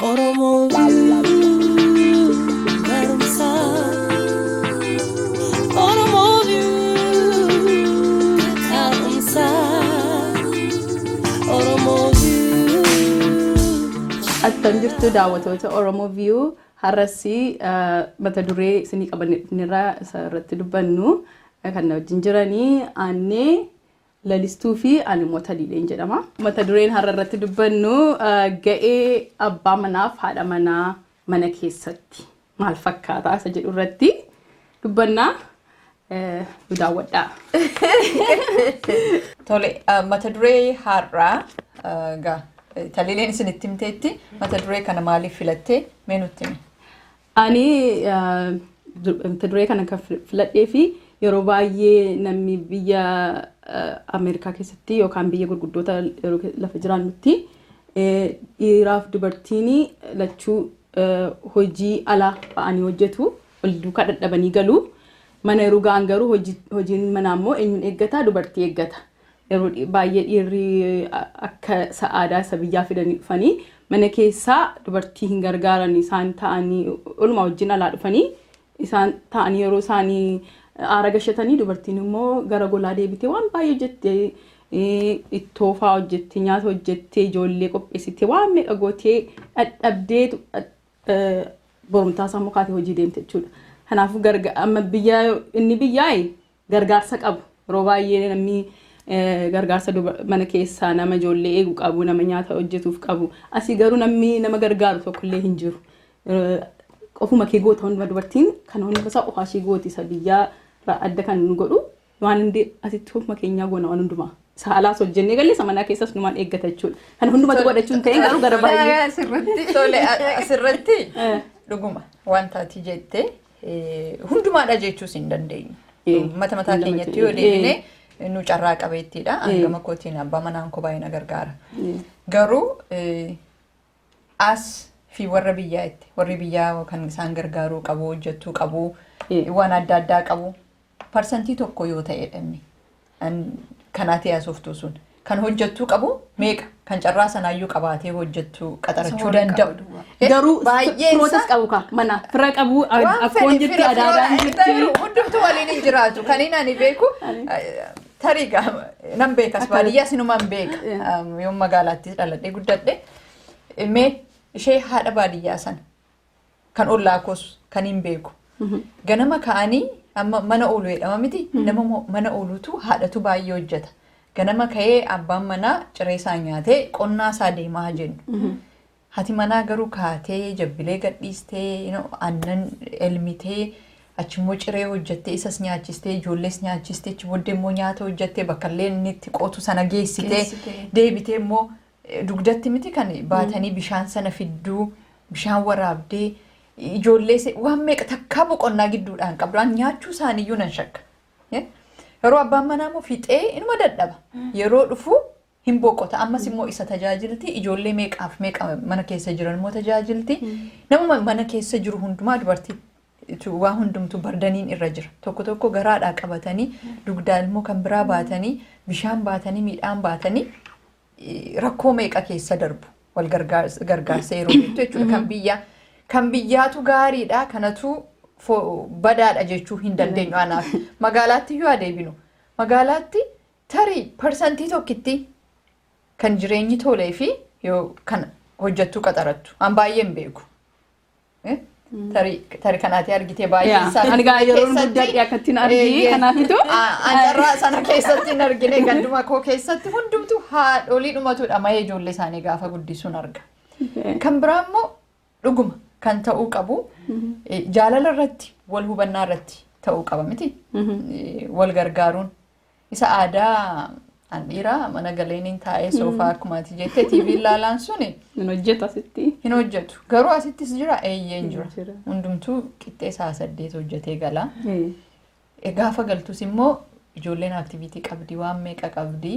Oromoo barumsa. Oromoo taa'umsa. Oromoo. Attam jirtu, daawwattoota Oromoo View? Har'asii mata duree isinii qabannee dhufnerraa isa irratti dubbannu. Kan na wajjin jiranii Aannee Lalistuu fi ani immoo Taliileen jedhama. Mata dureen har'a irratti dubbannu ga'ee abbaa manaaf haadha manaa mana keessatti maal fakkaataa isa jedhu irratti dubbannaa. Nu daawwadhaa. Tole, mata duree har'aa egaa Taliileen isinitti himteetti. Mata duree kana maaliif filattee? Mee nutti himi? Ani mata duree kana kan filadhee fi yeroo baay'ee namni biyya Ameerikaa keessatti yookaan biyya gurguddoota yeroo lafa jiraannutti dhiiraaf dubartiin lachuu hojii ala ba'anii hojjetu, wal duukaa dadhabanii galu. Mana yeroo ga'an garuu hojiin manaa immoo eenyuun eeggata? Dubartii eeggata. Yeroo baay'ee dhiirri akka aadaa isa biyyaa fidanii dhufanii mana keessaa dubartii hin gargaaran. Isaan ta'anii olumaa wajjin alaa dhufanii, isaan ta'anii yeroo isaanii aara gashatanii, dubartiin immoo gara golaa deebitee waan baay'ee hojjettee, ittoo fa'aa hojjettee, nyaata hojjettee, ijoollee qopheessitee, waan meeqa gootee dadhabdee borumtaa isaa mukaatee hojii deemte jechuudha. Kanaafuu amma biyya inni biyyaa gargaarsa qabu. Yeroo baay'ee namni gargaarsa mana keessaa nama ijoollee eegu qabu, nama nyaata hojjetuuf qabu. Asii garuu namni nama gargaaru tokkollee hin jiru. Qofuma kee goota hunduma. Dubartiin kana hunda isaa qofaa ishee gooti. Isa biyyaa irraa adda kan nu godhu waan hundi asitti ofuma keenyaa goona waan hundumaa. Isa alaas hojjennee galle, isa manaa keessas numaan eeggata jechuudha. Kana hundumatu godhachuun ta'e garuu gara baay'ee. Asirratti. Tole, asirratti dhuguma wanta ati jette hundumaadha jechuus hin dandeenyu. Mata mataa keenyatti yoo deebine nu carraa qabeettiidha. Hangama kootiin abbaa manaan koo baay'ee na gargaara. Garuu as fi warra biyyaa itti warri biyyaa kan isaan gargaaruu qabu, hojjechuu qabu, waan adda addaa qabu. 1% yoo ta'edha inni. Kanaati haasoftuu sun. Kan hojjechuu qabu meeqa? Kan carraa sanaayyuu qabaatee hojjechuu qaxarachuu danda'u. Garuu Baay'een firootas isaa qabu kaa, mana fira qabu, waan akkoon fedhe jirti, fira adaadaan firoodha. jirti. Hundumtuu waliin hin jiraatu. Kan inni ani beeku tarii nan beekas, baadiyyaa sinumaan beeka. Yoo magaalaatti dhaladhee guddadhe, mee ishee haadha baadiyyaa sana kan ollaa koos kan hin beeku. Ganama ka'anii, amma mana oolu jedhama miti, nama mana oolutu haadhatu baay'ee hojjeta. Ganama ka'ee abbaan manaa ciree isaa nyaatee qonnaa isaa deemaa jennu. Haati manaa garuu kaatee jabbilee gadhiistee, aannan elmitee, achimmoo ciree hojjettee, isas nyaachistee, ijoollees nyaachistee, achi booddee immoo nyaata hojjettee, bakka illee inni itti qotu sana geessitee, Geessitee. deebitee immoo dugdatti miti kan baatanii bishaan sana fidduu, bishaan waraabdee, ijoollee waan meeqa takkaa boqonnaa gidduudhaan qabdu. An nyaachuu isaaniiyyuu nan shakka. Yeroo abbaan manaa immoo fixee inuma dadhaba. Yeroo dhufu hin boqota. Ammas immoo isa tajaajilti. Ijoollee meeqaaf meeqa mana keessa jiran immoo tajaajilti. Nama mana keessa jiru hundumaa dubartii waa hundumtu bardaniin irra jira. Tokko tokko garaadhaa qabatanii, dugdaa immoo kan biraa baatanii, bishaan baatanii, midhaan baatanii, rakkoo meeqa keessa darbu wal gargaarsa yeroo jettu jechuudha. Kan biyyaatu gaariidha, kanatu badaadha jechuu hin dandeenyu anaaf. Magaalaatti iyyuu adeeminu. Magaalaatti tarii 1% kan jireenyi tolee fi yoo kan hojjettuu qaxarattu. An baay'ee hin beeku. Tarii kanaati argitee baay'ee isaa Ani gaa yeroo keessatti- guddadhe akkattiin argee kanaafitu. An carraa sana keessatti hin argine. Ganduma koo keessatti hundumtu haadholii dhumatudha mahee ijoollee isaanii gaafa guddisuun arga. Kan biraa immoo dhuguma kan ta'uu qabu jaalala irratti, wal hubannaa irratti ta'uu qaba miti. Wal gargaaruun isa aadaa an dhiiraa mana galeeniin taa'ee soofaa akkuma ati jette TV ilaalaan suni Hin hojjetu asitti. Hin hojjetu. Garuu asittis jira, eeyyeen jira. Jira. Hundumtuu qixxee sa'a 8 hojjetee gala. Gaafa galtus immoo ijoolleen activity qabdi, waan meeqa qabdi.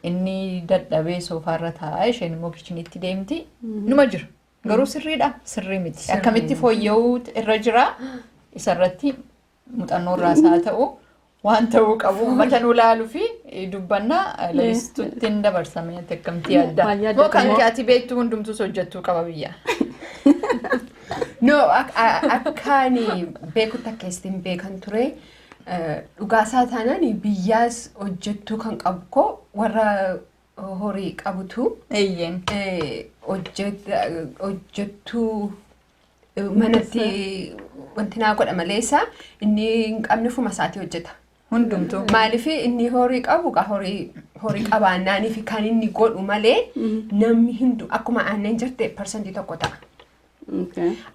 Inni dadhabee soofaarra taa'a, isheen immoo kitchenitti deemti. Numa jira. Garuu sirriidha? Sirrii miti. Akkamitti fooyya'uu irra jira? Isarratti muuxannoo irraas haa ta'u Waan ta'uu qabu uummata nu laaluu fi dubbannaa lalistuutti hin dabarsame akkamtii adda. Maal yaadda Moo kan immoo? ati beektu hundumtuus hojjettuu qaba biyya. No, akka ani beekutti akka ittiin beekan ture, dhugaasaa taanaan biyyaas hojjettuu kan qabu koo warra horii qabutu hojjettuu manatti wanti naa godha maleessa inni hin qabne ofuma isaatii hojjeta. Hundumtuu. Maaliif inni horii qabu gaa horii qabaannaanii fi kan inni godhu malee namni hindu akkuma aannan jirte 1% ta'a.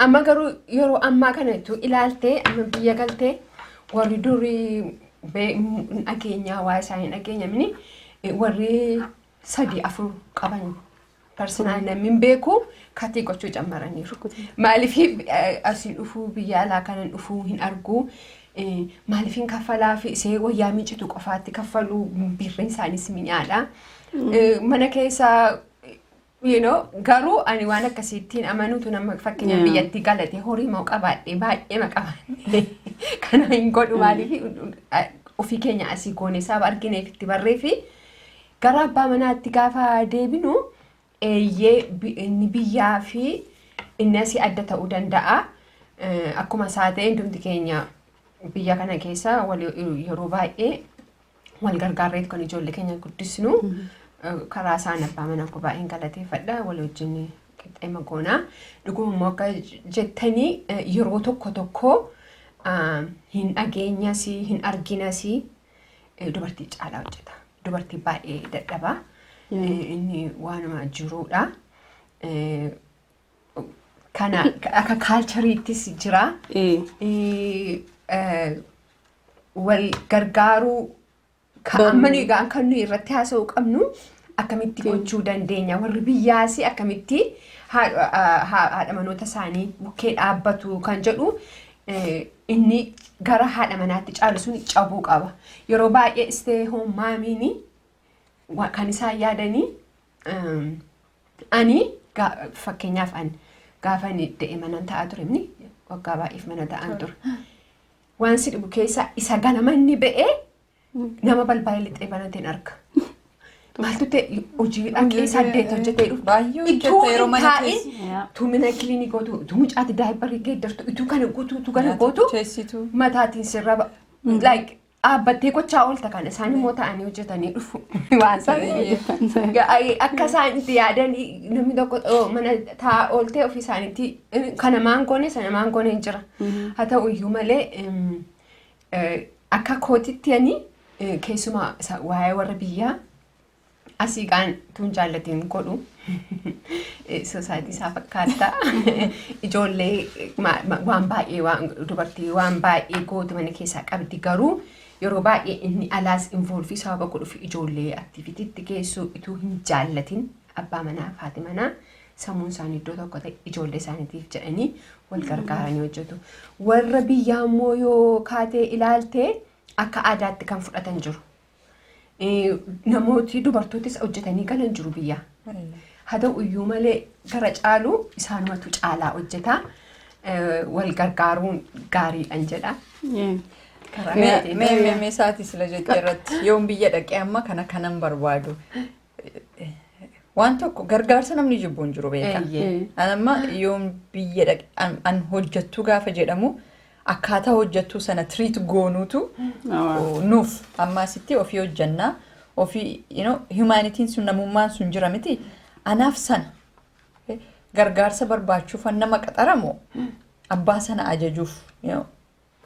Amma garuu yeroo ammaa kana itti ilaaltee amma biyya galtee warri durii hin dhageenyaa waa isaa hin dhageenyamini warri sadii afur qaban personal namni hin beeku katii gochuu jammaraniiru. Maaliif asii dhufuu biyya alaa kanan dhufuu hin argu, maaliif hin kaffalaa fi isee wayyaa miicitu qofaatti kaffaluu, birriin isaaniis mi'aadha. Mana keessaa garuu ani waan akkasiittiin amanuutu nama fakkeenya biyyatti galate horii moo qabaadhe baay'ee ma qabaadhe kana hin godhu. Maaliif ofii keenya asii goone saba argineef itti barree fi gara abbaa manaatti gaafa deebinu eeyyee inni biyyaa fi inni asii adda ta'uu danda'a. Akkuma isaa ta'e hundumti keenya biyya kana keessa yeroo baay'ee wal gargaarreet kan ijoollee keenya guddisnu. Karaa isaan abbaa manaa koo baay'een galateeffadha. Wal wajjin qixxeema goonaa. Dhuguma immoo akka jettanii yeroo tokko tokko hin dhageenyas hin arginas dubartii caalaa hojjeta. Dubartii baay'ee dadhabaa. Inni waanuma jiruudha. Kana akka cultureiittis jira. Wal gargaaruu amma nuyi egaa kan nuyi irratti haasa'uu qabnu akkamitti gochuu dandeenya, warri biyyaas akkamitti haadha manoota isaanii bukkee dhaabbatu kan jedhu, inni gara haadha manaatti caalu sun cabuu qaba. Yeroo baay'ee stay home momiin kan isaan yaadanii ani fakkeenyaaf ani gaafa ani da'e mana ta'aa ture, inni waggaa baay'eef mana ta'an ture. Waan si dhibu keessa isa ganama inni ba'ee nama balbala lixee banateen arga. Maaltu ta'e hojii dhaqee 8 hojjetee dhufu. Baay'ee hojjeta Ituu yeroo hin mana taa'in keessa. tu mana clean gootu, tu mucaatti diaperii geeddartu, ituu kana gootu, tu kana gootu Teessituu. Mataatiin sirra like dhaabbattee gochaa oolta, kana isaan immoo ta'anii hojjetanii dhufu waan sana. Akka isaan itti yaadan namni tokko "Oh, mana taa'aa ooltee ofii isaaniitti kana maan goone sana maan goone hin jira." Haa ta'u iyyuu malee akka kootitti ani keessumaa waa'ee warra biyyaa asii gaan tun jaallatiin godhu society isaa fakkaata. Ijoollee waan baay'ee waan dubartii waan baay'ee gootu mana keessaa qabdi, garuu yeroo baay'ee inni alaas involve sababa godhuuf ijoollee activityitti geessu ituu hin jaallatin abbaa manaa fi haati manaa sammuun isaanii iddoo tokko ta'e ijoollee isaaniitiif jedhanii wal gargaaranii hojjetu. Warra biyyaa immoo yoo kaatee ilaalte akka aadaatti kan fudhatan jiru. Namooti dubartootis hojjetanii galan jiru biyyaa. Haa ta'u iyyuu malee gara caalu isaanumatu caalaa hojjeta. Wal gargaaruun gaariidhan jedha. Karaa Mee kootiin. mee mee mee sa'aatii sila jettee irratti yoon biyya dhaqee amma kana kanan barbaadu. Waan tokko gargaarsa namni jibbu hin jiru beeka. Eeyyee. An amma yoon biyya dhaqe an hojjettuu gaafa jedhamu akkaataa hojjettuu sana treat goonuutu nuuf amma asitti ofii hojjannaa ofii humanityn sun namummaan sun jira miti anaaf sana gargaarsa barbaachuuf nama qaxaramu abbaa sana ajajuuf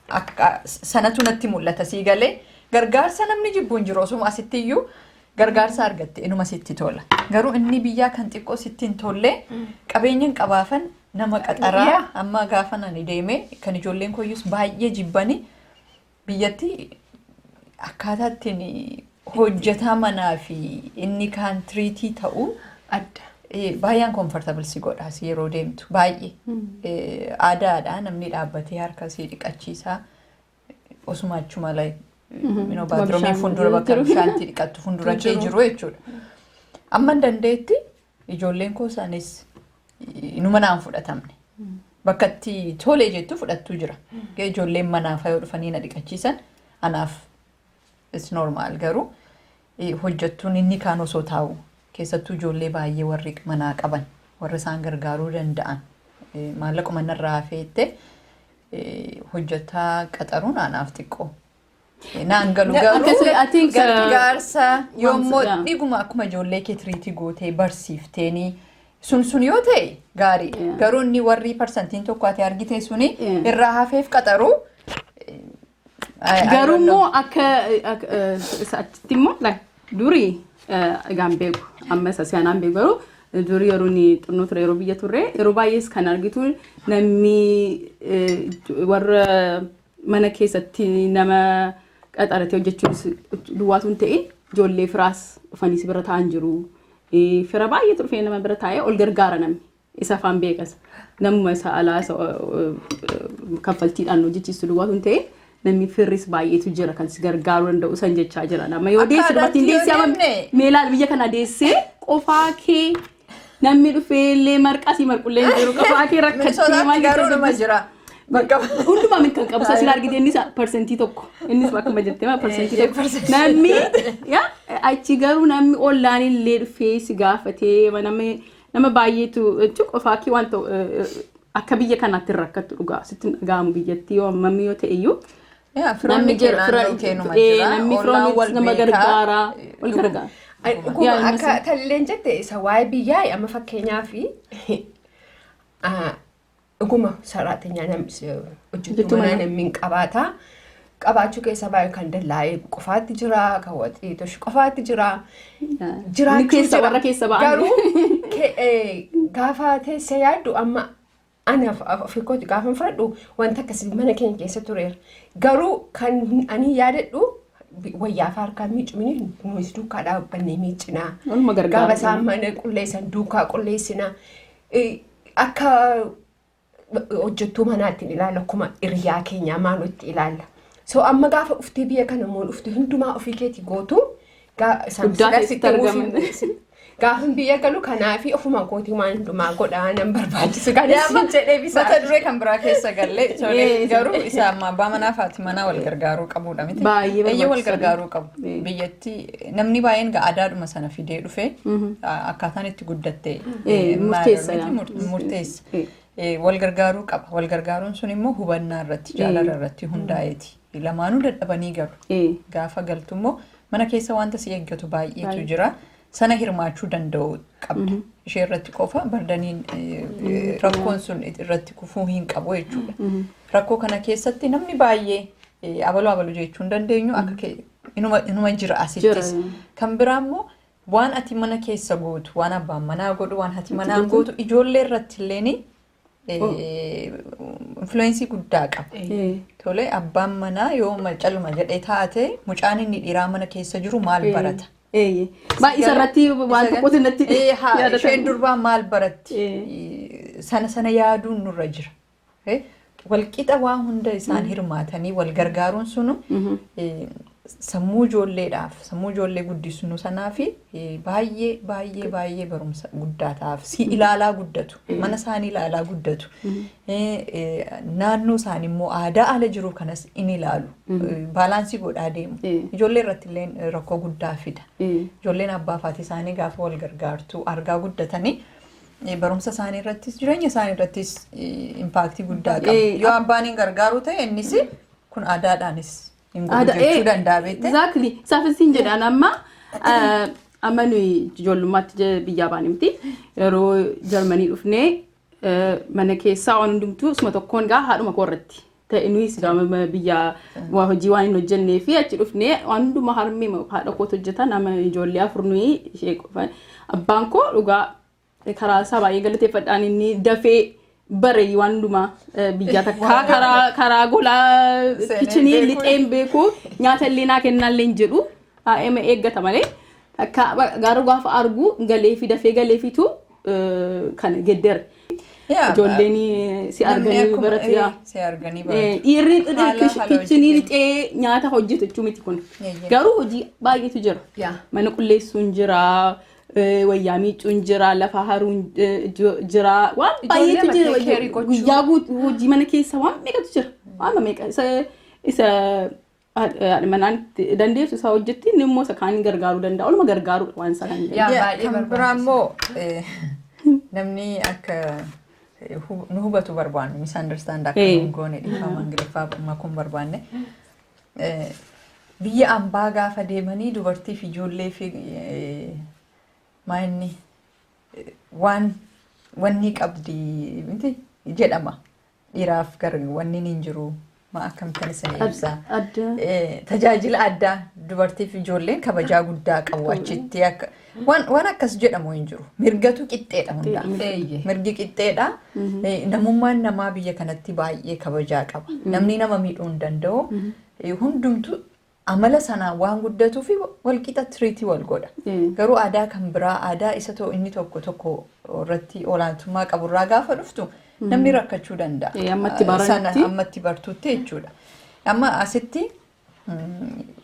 akka sanatu natti mul'ata. Sii galee gargaarsa namni jibbu hin jiru, osuma asitti iyyuu gargaarsa argatte inuma sitti tola, garuu inni biyyaa kan xiqqoo sitti hin tolle qabeenya hin qabaafan nama qaxaraa. Amma gaafa ani deeme kan ijoolleen koyyus baay'ee jibbani biyyatti akkaataa ittiin hojjetaa manaa fi inni kaan treat ta'u Adda. Baay'een comfortable si godha asii yeroo deemtu baay'ee. Aadaadha, namni dhaabbatee harka sii dhiqachiisaa osuma achuma like bathroomii bishaan fuuldura bakka jiru. bishaantti dhiqattu fuuldura kee jiru jechuudha. Amma hin dandeetti ijoolleen koo isaanis inuma naan fudhatamne. Bakka itti tolee jettu fudhattuu jira. Ijoolleen manaaf yoo dhufanii na dhiqachiisan anaaf It's normal garuu hojjettuun inni kaan osoo taa'u, keessattuu ijoollee baay'ee warri manaa qaban, warri isaan gargaaruu danda'an, maallaquma narraa hafeette hojjetaa qaxaruun anaaf xiqqoo. Naan galu garuu Akkasii, I think, gargaarsa yoommoo dhiguma akkuma ijoollee kee treat gootee barsiifteenii sun yoo ta'e gaarii. Garuu inni warri parsantiin tokko ati argite suni irraa hafeef qaxaru. I Garuu don't know. immoo akka isa achitti immoo like durii egaan beeku, amma isa si'anaan beeku, garuu durii yeroo inni xinnoo ture, yeroo biyya turre, yeroo baay'ees kan argitu namni warra mana keessatti nama qaxaratee hojjechuun duwwaatu hin ta'in, ijoollee firaas dhufanii si bira taa'an jiru. Fira baay'eetu dhufee nama bira taa'ee ol gargaara namni. Isa afaan beekas. Namuma isa alaa isa kaffaltiidhaan hojjechiisu duwwaatu hin ta'in, namni firris baay'eetu jira kan si gargaaruu danda'u san jechaa jira. Nama yoo Akka deesse dubartiin aadaatti yoo deessee amma meelaal biyya kana deessee qofaa kee namni dhufee illee marqaa si marqullee hin jiru, qofaa kee rakkattee Minisootaatti maal garuu numa jira. Bakka Hundumaa miti kan qabu sila argite, innis 1%. Innis akkuma jettee 1%. Namni yaa achi garuu namni ollaan illee dhufee si gaafatee namni nama baay'eetu jechuun qofaa kee waan ta'u akka biyya kanaatti hin rakkattu, dhugaa sitti hin dhaga'amu biyyattii yoo ammamii yoo ta'e iyyuu. Yaa, firoonni kee naannoo keenuma jira. jira. Namni Ollaan wal firoonni nama beekaa. gargaara, wal gargaara. Dhuguma Yaa, akka talleen jette isa waa'ee biyyaa amma fakkeenyaa fi dhuguma saraatinyaa hojjettuu Hojjettuu manaa manaa. namni hin qabaata. Qabaachuu keessa baay'ee kan dallaa eegu qofaatti jira, kan waxii toshu qofaatti jira. Inni Jiraachuu keessa jira. warra keessa ba'an. Garuu gaafa teessee yaaddu amma anaaf ofii kooti gaafa fudhadhu wanta akkasii mana keenya keessa tureera. Garuu kan ani yaadadhu wayyaa fi harkaan miicumini nunis duukaa dhaabbannee miicinaa. Waluma gargaara. Gaafa isaan mana qulleessan duukaa qulleessinaa. Akka hojjettuu manaatti ilaalla, akkuma hiriyaa keenyaa maanutti ilaalla. So amma gaafa dhuftee biyya kana immoo dhufte hundumaa ofii keetii gootu isaan Guddaa sila keessatti sitti himuuf argaman. Gaafa biyya galu kanaafi ofuma kootii waan hundumaa godhaa nan barbaachisu kan isin jedhee bisaa. Mata duree kan biraa keessa gallee tole, garuu isa amma abbaa manaa fi haati manaa wal gargaaruu qabudha miti. Baay'ee Eeyyee, wal barbaachisaadha. gargaaruu qabu. Biyyatti namni baay'een aadaadhuma sana fidee dhufe akkaataan itti guddatte Murteessa, miti, yaa. murteessa. Wal gargaaruu qaba. Wal gargaaruun sun immoo hubannaa irratti, jaalala irratti hundaa'eeti. Lamaanuu dadhabanii galu. Gaafa galtu immoo mana keessa wanta si eeggatu baay'eetu jira. Sana hirmaachuu danda'u qabda. Ishee irratti qofa bardaniin rakkoon sun irratti kufuu hin qabu jechuudha. Rakkoo kana keessatti namni baay'ee abaluu abaluu jechuu hin dandeenyu akka inuma jira asittis. Jira. Kan biraa immoo waan ati mana keessa gootu, waan abbaan manaa godhu, waan haati manaa gootu ijoollee irratti illee influence guddaa qaba. Tole, abbaan manaa yoo caluma jedhee taate mucaan inni dhiiraa mana keessa jiru maal barata? Baay'ee isarratti waan tokkotu natti Haa, isheen durbaa maal baratti? Sana sana yaaduun nurra jira. Walqixa waa hunda isaan hirmaatanii wal gargaaruun sunu sammuu ijoolleedhaaf, sammuu ijoollee guddisnu sanaa fi baay'ee baay'ee baay'ee barumsa guddaa ta'aaf. Si ilaalaa guddatu, mana isaanii ilaalaa guddatu, naannoo isaanii immoo aadaa ala jiru kanas in ilaalu, balance godhaa deemu. Ijoollee irratti illee rakkoo guddaa fida. Ijoolleen abbaa fi haati isaanii gaafa wal gargaartu argaa guddatanii barumsa isaanii irrattis jireenya isaanii irrattis impact guddaa qaba. Yoo abbaan hin gargaaru ta'e innis kun aadaadhaanis hin godhu jechuu danda'a beekte. Exactly. Isaafis hin jedhan amma amma nuyi ijoollummaatti biyyaa baane miti. Yeroo Jarmanii dhufnee mana keessaa waan hundumtuu isuma tokkoon gaa haadhuma koo irratti. Ta'e nuyis gama biyya waa hojii waan hin hojjennee fi achi dhufnee waan hundumaa harmee haadha kootu hojjeta, nama ijoollee afur nuyi ishee qofa. Abbaan koo dhugaa karaa isaa baay'ee galateeffadhaan, inni dafee bare waan hundumaa biyya takkaa karaa golaa Seenee kitchen beeku. Lixeen beeku, nyaata illee naa kennaallee hin jedhu, haa'ema eeggata malee takka garuu gaafa argu galee fi dafee galeefitu kan geddere. Ijoolleen si Namni arganii baratu yaa. Si arganii baratu. Dhiirri Haala kitchen hojii lixee nyaata hojjetu jechuu miti kun. Eeyyee. Garuu hojii baay'eetu jira. Mana qulleessuun jira, wayyaa miicuun jira, lafa haruun jira, waan Ijoollee baay'eetu jira. mataa care gochuu. Guyyaa guutuu hojii mana keessa waan meeqatu jira. Waan meeqa isa Haadha manaan itti dandeessu isaa hojjetti, inni immoo isa kaan gargaaruu danda'a. Oluma gargaaruudha waan isaa kan jedhu. Yaa, Yaa, baay'ee kan biraa barbaachisaa. Immoo namni akka nu hubatu barbaannu, misunderstand akka nu hin goone, dhiifama Ingiliffaa makuun barbaanne. Biyya ambaa gaafa deemanii dubartii fi ijoollee fi maayinni waan wanni qabdi miti jedhama. Dhiiraaf gar wanni hin jiru. Ma akkamittan isin ibsa? Adda. Tajaajila addaa dubartiif ijoolleen kabajaa guddaa qabu achitti akka waan akkas jedhamu hin jiru. Mirgatu qixxeedha hundaa. Eeyyee. Mirgi qixxeedha. Namummaan namaa biyya kanatti baay'ee kabajaa qaba. Namni nama miidhuu hin danda'u. Hundumtu amala sanaan waan guddatuu fi walqixa treat wal godha. Garuu aadaa kan biraa, aadaa isa inni tokko tokko irratti olaantummaa qaburraa gaafa dhuftu namni rakkachuu danda'a. Ammatti baranitti. Sana ammatti bartuutti jechuudha. Amma asitti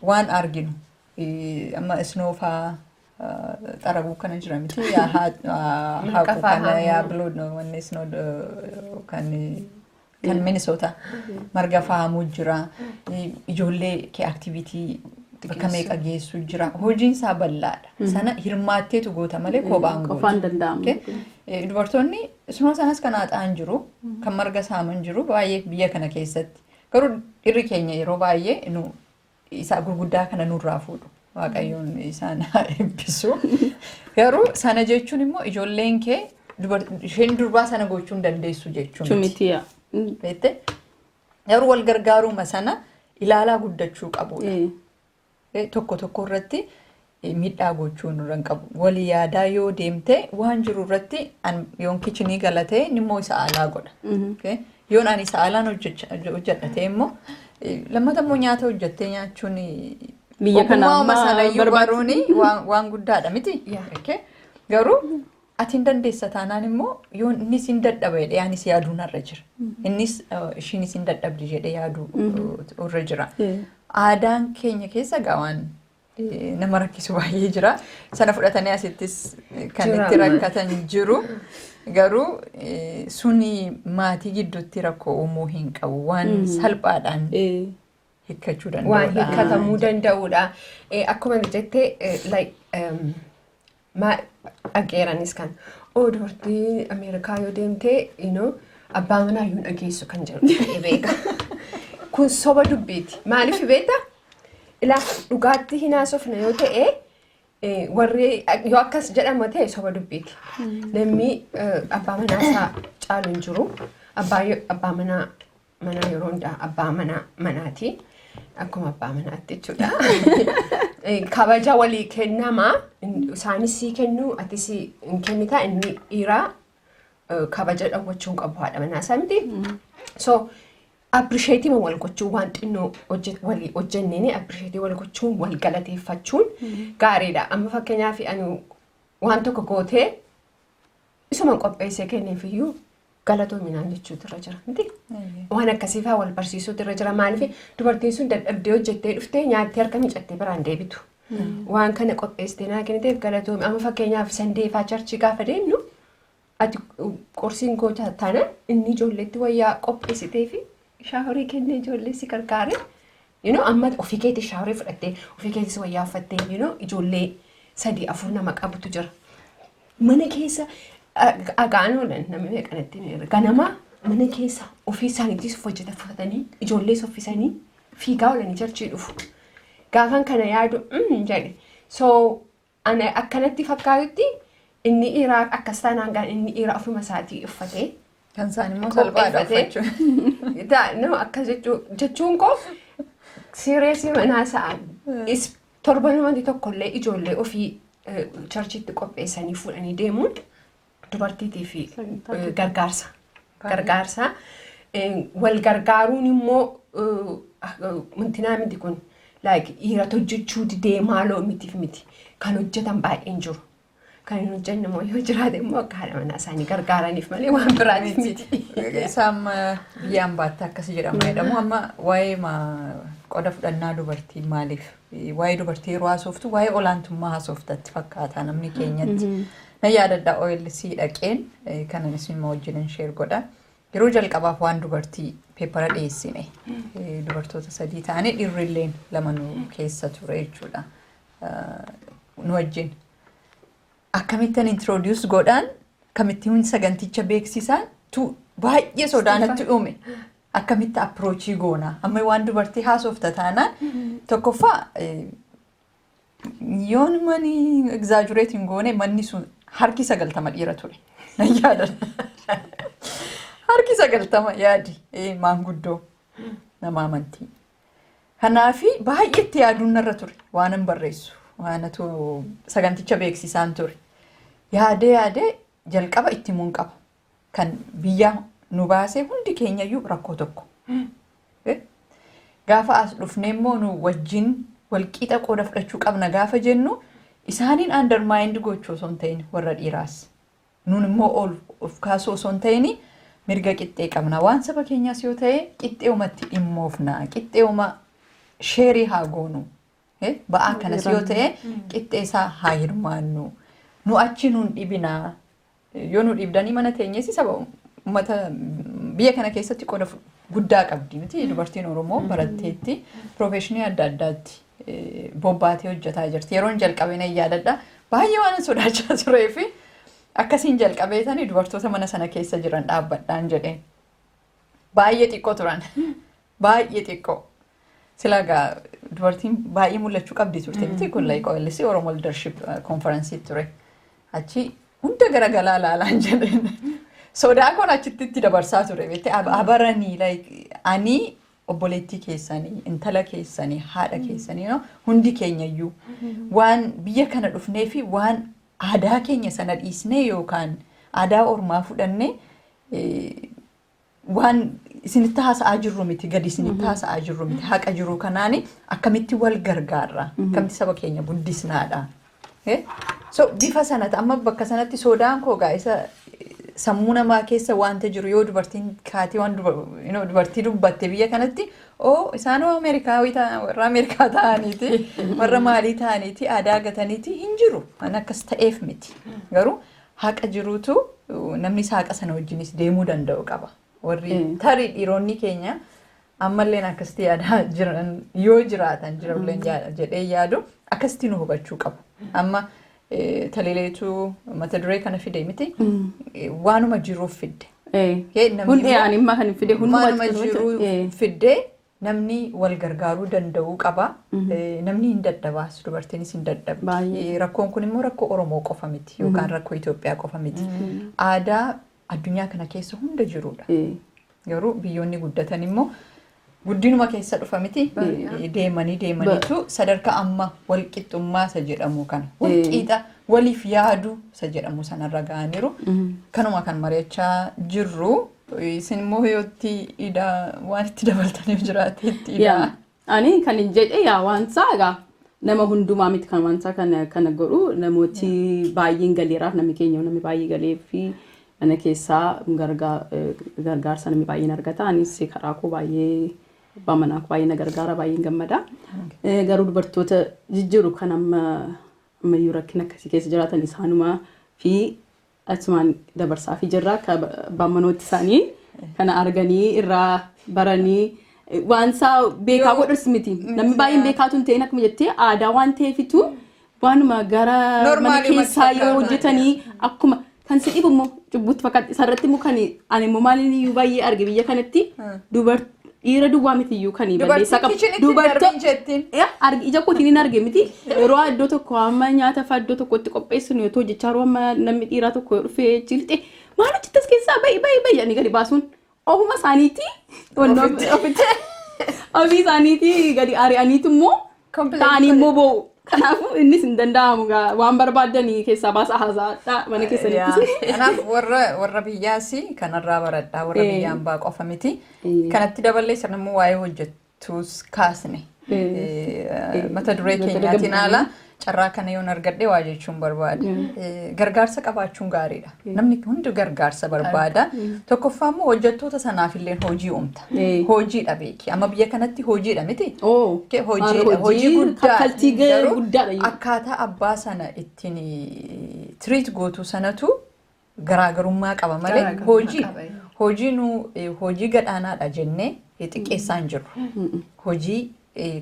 waan arginu amma snow faa xaraguu kana jira miti, yaa haaquu faa kana yaa haamuu. Bilood wanni snow kan Minnesota marga fahamuu jira. Ijoollee kee activity bakka meeqa geessu jira. Hojiin isaa bal'aadha. Sana hirmaatteetu goota malee kophaan gootu. Qofaan danda'amu. Okay. Dubartoonni suma sanas kan haxa'an jiru, kan marga saaman jiru baay'ee biyya kana keessatti. Garuu dhirri keenya yeroo baay'ee nu isa gurguddaa kana nurraa fuudhu. Waaqayyoon isaan haa eebbisu. Garuu sana jechuun immoo ijoolleen kee isheen durbaa sana gochuu hin dandeessu jechuu miti. Miti yaa. Beekte? Garuu wal gargaaruma sana ilaalaa guddachuu qabudha. Tokko tokko irratti miidhaa gochuu nurra hin qabu. Walii yaadaa yoo deemte waan jiru irratti yoon kitchen galatee inni immoo isa alaa godha. Okay? Yoon ani isa alaan hojjedha ta'e immoo lammata immoo nyaata hojjettee nyaachuun Biyya kana ogummaa amma sanayyuu baruun waan guddaadha miti. Okay? Garuu ati hin dandeessa taanaan immoo yoo innis hin dadhaba jedhee anis yaaduu narra jira. Innis ishiinis hin dadhabdi jedhee yaaduu irra jira. Aadaan keenya keessa gaa waan nama rakkisu baay'ee jira. Sana fudhatanii asittis kan Jira. itti rakkatan jiru. Garuu suni maatii gidduutti rakkoo uumuu hin qabu. Waan salphaadhaan hiikkachuu waan danda'udha. hiikkatamuu danda'udha. Akkuma ati jettee like dhaggeeranis kan oo dubartii Ameerikaa yoo deemte abbaa manaa iyyuu dhageessu kan jedhu ta'ee beeka. Kun soba dubbiiti. Maaliif beektaa? Ilaa, dhugaatti hin haasofne yoo ta'e warri yoo akkas jedhama ta'e soba dubbiiti. Namni abbaa manaa isaa caalu hin jiru. Abbaa manaa yeroo hundaa abbaa manaa manaati. Akkuma abbaa manaatti jechuudha. Kabaja walii kennamaa, isaanis sii kennu, atis hin kennitaa, inni dhiiraa kabaja dhowwachuu hin qabu haadha manaa isaa miti. So appreciate wal gochuun, waan xinnoo walii hojjenneen appreciate wal gochuun, wal galateeffachuun gaariidha. Amma fakkeenyaaf ani waan tokko gootee isuma qopheessee kenneefiyyuu galatoominaan jechuutu irra jira miti. Waan akkasii fa'aa wal barsiisuutu irra jira. Maaliif dubartiin sun dadhabdee hojjettee dhuftee nyaattee harka miicattee biraan deebitu. Waan kana qopheessitee naa kenniteef galatoomi. Amma fakkeenyaaf Sunday fa'aa church gaafa deemnu ati qursiin goota tana inni ijoolleetti wayyaa qopheessitee fi shower kennee ijoollee si gargaare. Amma ofii keetii shower fudhattee, ofii keetis wayyaa uffattee, ijoollee sadii afur nama qabutu jira. Mana keessa dhagaan oolan namni meeqanatti ganama mana keessa ofii isaaniitis hojjeta uffatanii ijoollee uffisanii fiigaa oolanii church dhufu. Gaafan kana yaadu jedhe. So ana akkanatti fakkaatutti inni dhiiraa akkas taanaan gaan inni dhiiraa ofuma isaatii uffatee Kan isaan immoo salphaadha qopheeffatee. uffachuun. No, akkas jechuun koo serious manaa sa'a. Torbanumatti tokkollee ijoollee ofii churchitti qopheessanii fuudhanii deemuun dubartiitii fi gargaarsa. Gargaarsa. Wal gargaaruun immoo wantinaa miti kun, like dhiiratu hojjechuu didee maaloo mitiif miti. Kan hojjetan baay'een jiru. Kan hin hojjenne immoo yoo jiraate immoo akka haadha manaa isaanii gargaaraniif malee waan biraatiif miti. Isaan biyya ambaatti akkas jedhama jedhamu. Amma waa'ee qoda fudhannaa dubartii, maaliif waa'ee dubartii yeroo haasoftu waa'ee olaantummaa haasoftatti fakkaata namni keenyatti. Na yaadadha, OLC dhaqeen kanan isin wajjin share godha. Yeroo jalqabaaf waan dubartii paper dhiyeessine dubartoota sadii ta'anii dhiirrilleen lama nu keessa ture jechuudha. Nu wajjin. Akkamittan introduce godhaan, akkamittiin saganticha beeksisaan tu baay'ee sodaanatti uume. Akkamitti approach goona? Amma waan dubartii haasofta taanaan tokkoffaa yoon mani exaggerate hin goone manni sun harki 90 dhiira ture. Nan yaadadha. Harki 90 yaadi maanguddoo nama amantii. Kanaafi baay'ee itti yaaduun narra ture waan hin barreessu waanatu saganticha beeksisaan ture. Yaadee yaadee jalqaba itti himuun qaba. Kan biyya nu baasee hundi keenyayyuu rakkoo tokko. Gaafa as dhufnee immoo nu wajjin walqixa qooda fudhachuu qabna gaafa jennu isaaniin undermine gochuu osoo hin ta'in warra dhiiraas. Nun immoo ol of kaasuu osoo hin ta'in mirga qixxee qabna. Waan saba keenyaas yoo ta'e qixxeewumatti dhimmoofna. Qixxeewuma share haa goonu. Ba'aa kanas yoo ta'e qixxee isaa haa hirmaannu. Nu achi nuun dhibinaa. Yoo nu dhibdanii mana teenyees saba uummata biyya kana keessatti qooda guddaa qabdi miti dubartiin Oromoo baratteetti profession adda addaatti bobbaatee hojjetaa jirti. Yeroon jalqabee nan yaadadha. Baay'ee waan sodaachaa turee fi akkasiin jalqabee tani dubartoota mana sana keessa jiran dhaabbadhaan jedheen. Baay'ee xiqqoo turan. Baay'ee xiqqoo. Sila egaa dubartiin baay'ee mul'achuu qabdi turte miti kun like OLC Oromo Leadership Conference ture. Achi hunda garagalaa laalaan jedheen. Sodaa koon achitti itti dabarsaa ture beekte abaranii like ani obboleettii keessanii, intala keessanii, haadha keessanii no, hundi keenyayyuu waan biyya kana dhufnee fi waan aadaa keenya sana dhiisnee yookaan aadaa ormaa fudhannee waan isinitti haasa'aa jirru miti, gadi isinitti haasa'aa jirru miti. Haqa jiru kanaani akkamitti wal gargaarra, akkamitti saba keenya guddisnaadha. So bifa sanatti amma bakka sanatti sodaan koo gaa isa sammuu namaa keessa wanta jiru yoo dubartiin kaatee waan dubartii dubbatte biyya kanatti oo isaanoo Ameerikaawii warra Ameerikaa ta'aniiti warra maalii ta'aniiti aadaa gataniiti hin jiru waan akkas ta'eef miti. Garuu haqa jiruutu namni haqa sana wajjinis deemuu danda'u qaba. Warri tarii dhiironni keenya ammalleen akkasitti yaadaa jiran yoo jiraatan jirulleen jedhee yaadu akkasitti nu hubachuu qabu. Amma Taliileetu mata duree kana fide miti, waanuma jiruuf fidde. Hundi ani imma kan fide Waanuma jiruu fidde namni wal gargaaruu danda'uu qaba. Namni hin dadhabaas, dubartiinis hin dadhabdi. Rakkoon kun immoo rakkoo Oromoo qofa miti yookaan rakkoo Itoophiyaa qofa miti. Aadaa addunyaa kana keessa hunda jirudha. Garuu biyyoonni guddatan immoo guddinuma keessa dhufa miti, deemanii deemaniitu sadarkaa amma walqixxummaa isa jedhamu kana walqixa waliif yaaduu isa jedhamu sanarra ga'aniiru. Kanuma kan mari'achaa jirru, isin immoo yootti idaa waan itti dabaltaniif jiraate itti idaa. Ani kan hin jedhe yaa waansaa egaa nama hundumaa miti kan waansaa kana godhu. Namooti baay'een galeeraaf namni keenya namni baay'ee galee fi mana keessaa gargaarsa namni baay'een argata. Anis karaa koo baay'ee abbaa manaa koo baay'ee na gargaara, baay'een gammada. Garuu dubartoota jijjiiru kan amma ammayyuu rakkina akkasii keessa jiraatan isaanuma fi achumaan dabarsaa fi jirra akka abbaan manooti isaanii kana arganii irraa baranii waan isaa beekaa godhus miti. Namni baay'een beekaatu hin ta'in akkuma jettee aadaa waan ta'eefitu waanuma gara mana keessaa yoo hojjetanii akkuma kan si dhibu immoo cubbutti fakkaatti. Isarratti immoo kan ani immoo maaliin iyyuu baay'ee arge biyya kanatti dhiira duwwaa miti iyyuu kan balleessaa qabu. Dubartii ija kootiin hin arge miti, yeroo iddoo tokko amma nyaata fa'aa iddoo tokkotti qopheessinu yoo hojjechaa yeroo amma namni dhiiraa tokko dhufee chilxe maal hojjettas keessaa ba'i ba'i ba'i jedhanii gadi baasuun ofuma isaaniiti ofii isaaniiti gadi ari'aniitu immoo ta'anii immoo boo'u. Kanaafuu innis hin danda'amu waan barbaadanii keessaa baasa haasaadha mana keessanitti. Kanaaf warra biyyaas kanarraa baradhaa, warra biyyaan baa qofa miti. Kanatti daballee sirna immoo waa'ee hojjettuus kaasne. Mata duree keenyaatiin ala carraa kana yoon argadhe waa jechuun barbaada. Gargaarsa qabaachuun gaariidha. Namni hundi gargaarsa barbaada. Tokkoffaa immoo hojjettoota sanaaf illee hojii uumta. Hojiidha beeki. Amma biyya kanatti hojiidha miti. Hojiidha. Hojii guddaa. Akkaataa abbaa sana ittiin treat gootu sanatu garaagarummaa qaba malee hojii. Hojii nu hojii gadhaanaadha jennee xiqqeessaa hin jirru. Hojii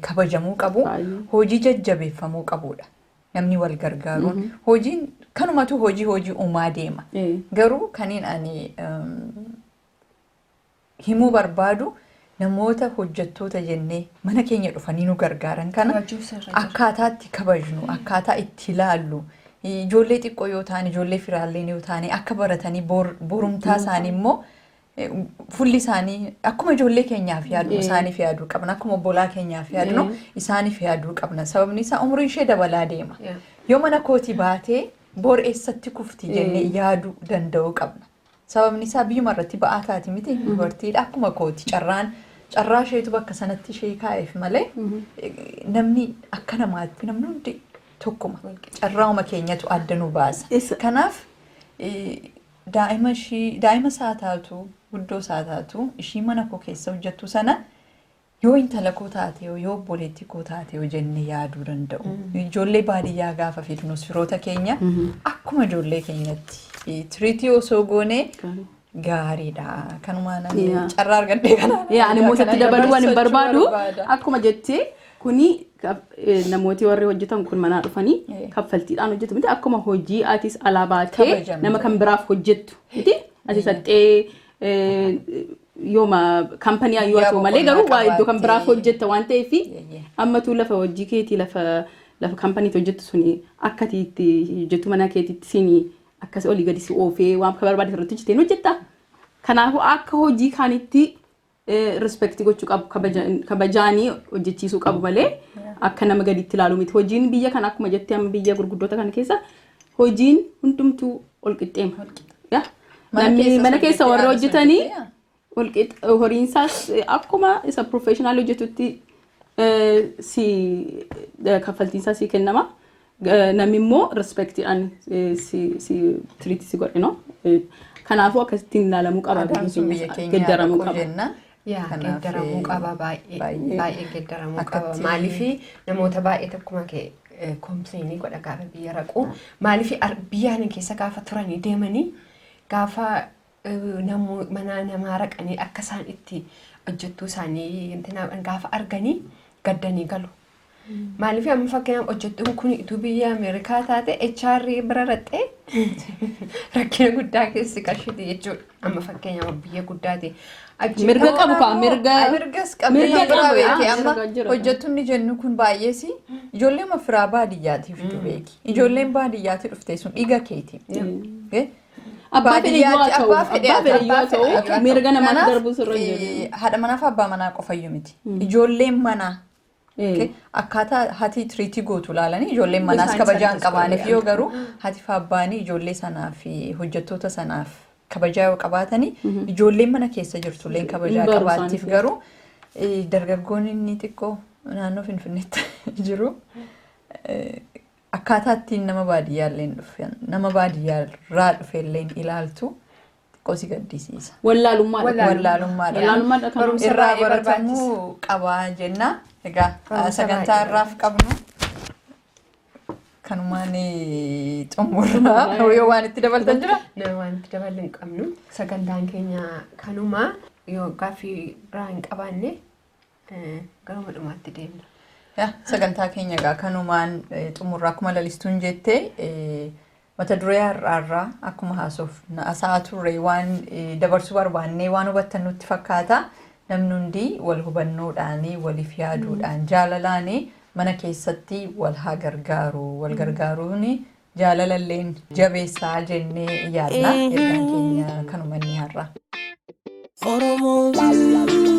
kabajamuu qabu, hojii jajjabeeffamuu qabudha. Namni wal gargaaruun hojiin kanumatu hojii uumaa deema. Garuu kaniin ani himuu barbaadu namoota hojjettoota jennee mana keenya dhufanii nu gargaaran kana akkaataa itti kabajnu, akkaataa itti ilaallu, ijoollee xiqqoo yoo ta'an, ijoollee firaallee yoo ta'an akka baratanii borumtaa isaanii immoo fulli isaanii akkuma ijoollee keenyaaf yaadnu isaaniif yaaduu qabna, akkuma obbolaa keenyaaf yaadnu isaaniif yaaduu qabna. Sababni isaa umriin ishee dabalaa deema. Yoo mana kootii baatee bor eessatti kufti jennee yaaduu danda'uu qabna. Sababni isaa biyyuma irratti ba'aa taati miti dubartiidha akkuma kooti carraa isheetu bakka sanatti ishee kaa'eef malee namni akka namaatti namni hundi tokkuma carraa'uma keenyatu adda nu baasa. Kanaaf daa'ima isaa taatu guddoo isaa taatu ishii mana koo keessa hojjettu sana yoo intala koo taate yoo obboleettii koo taate yoo jennee yaaduu danda'u. Ijoollee baadiyyaa gaafa fidnus firoota keenya akkuma ijoollee keenyatti tiriitii osoo goonee gaariidha. Kanumaan ani carraa argadhee kanaan. Ani immoo isatti dabaluu waan hin barbaadu akkuma jettee kuni namooti warri hojjetan kun manaa dhufanii kaffaltiidhaan hojjetu miti akkuma hojii atis alaa baatee nama kan biraaf hojjettu miti ati saxxee yooma kaampanii yoo ta'u malee garuu waa iddoo kan biraaf hojjetta waan ta'eef ammatu lafa hojii keetii lafa kaampaniitti hojjettu suni akka itti hojjettu mana keetiitti sini akkas olii gadi si oofee waan kan barbaade irratti hojjeteen hojjetta. Kanaafuu akka hojii kaanitti respect gochuu qabu kabajaanii hojjechiisuu qabu malee akka nama gaditti ilaalu miti. Hojiin biyya kana akkuma jettee amma biyya gurguddoota kana keessa hojiin hundumtuu ol qixxeema. Namni mana keessa warra hojjetanii horiinsaas akkuma isa professional hojjetutti si kaffaltiinsaa si kennama. Namni immoo respectiidhaan si tiriitii si godhe no. Kanaafuu akkasittiin ilaalamuu qaba biyya keenya geeddaramuu qaba. Geeddaramuu qaba baay'ee geeddaramuu qaba. Maaliif namoota baay'ee tokkuma kee kompileynii godha gaafa biyya raqu. Maaliif biyya keessa gaafa turanii deemanii gaafa mana namaa raqanii akka isaan itti hojjettuu isaanii gaafa arganii gaddanii galu. Maaliif amma fakkeenyaaf hojjettuun kun utuu biyya Ameerikaa taate HR bira raxxee rakkina guddaa keessi qarshiti jechuudha. Amma fakkeenyaaf biyya guddaati. Mirga qabu kaa mirga mirgas qabdi biraa beekee amma hojjettuun jennu kun baay'ees ijoollee firaa baadiyyaatiif beeki. Ijoolleen baadiyyaatti dhufte sun dhiiga keeti. Abbaa fedhe yoo ta'u mirga namaatti darbuu sirra jiru. Haadha manaa fi abbaa manaa qofayyuu miti. Ijoolleen manaa akkaataa haati tiriitii gootu ilaalanii ijoolleen manaas kabajaa hin qabaaniif yoo garuu haati fi abbaanii ijoollee sanaa fi hojjettoota sanaaf kabajaa yoo qabaatanii ijoolleen mana keessa jirtulleen kabajaa qabaattiif garuu dargaggoon inni xiqqoo naannoo Finfinneetti jiru akkaataa ittiin nama baadiyyaallee nama baadiyyaarraa dhufellee ilaaltu xiqqoo si gaddisiisa. Wallaalummaadha. Wallaalummaadha. Irraa baratamuu qabaa jenna. Egaa sagantaa irraaf qabnu kanumaan xumurraa yoo waan itti dabaltan jira? Waan itti daballu hin qabnu. Sagantaan keenya kanuma yoo gaaffii biraa hin qabaanne garuma dhumaatti deemna. Sagantaa keenya egaa kanumaan xumurraa akkuma lalistuun jettee mata duree har'aarraa akkuma haasa'aa turre waan dabarsuu barbaannee waan hubattan nutti fakkaata. Namni hundi wal hubannoodhaan, waliif yaaduudhaan, jaalalaan mana keessatti wal haa gargaaru. Wal gargaaruun jaalalalleen jabeessaa jennee yaadna. Ergaan keenya kanuma inni har'a. Oromoo.